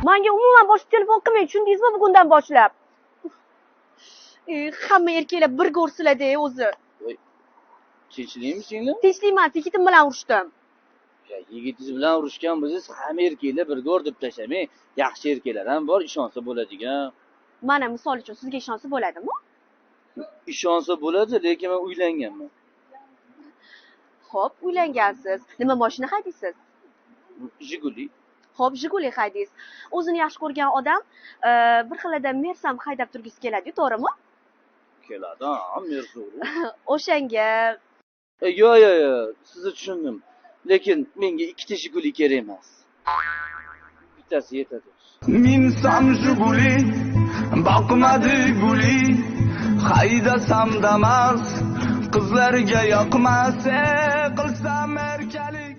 Menga umuman boshqa telefon qilmang, tushundingizmi bugundan boshlab? Hamma erkaklar bir go'rsiladi o'zi. Voy. Tinchlikmi, singlim? Tinchlik emas, yigitim bilan urushdim. Ya, yigitingiz bilan urushgan bo'lsangiz, hamma erkaklar bir go'r deb tashlamang. Yaxshi erkaklar ham bor, ishonsa bo'ladigan. Mana misol uchun sizga ishonsa bo'ladimi? Ishonsa bo'ladi, lekin men uylanganman. Xo'p, uylangansiz. Nima mashina haydaysiz? Jiguli. Xo'p, Jiguli haydaysiz. O'zini yaxshi ko'rgan odam bir xilada Mers ham haydab turgisi keladi-yu, to'g'rimi? Keladi, ha, Mers zo'ru. O'shanga Yo'q, yo'q, yo'q, sizni tushundim. Lekin menga ikkita Jiguli kerak emas. Bittasi yetadi. Minsam Jiguli, boqmadi guli, haydasam Damas, qizlarga yoqmas, qilsam erkalik.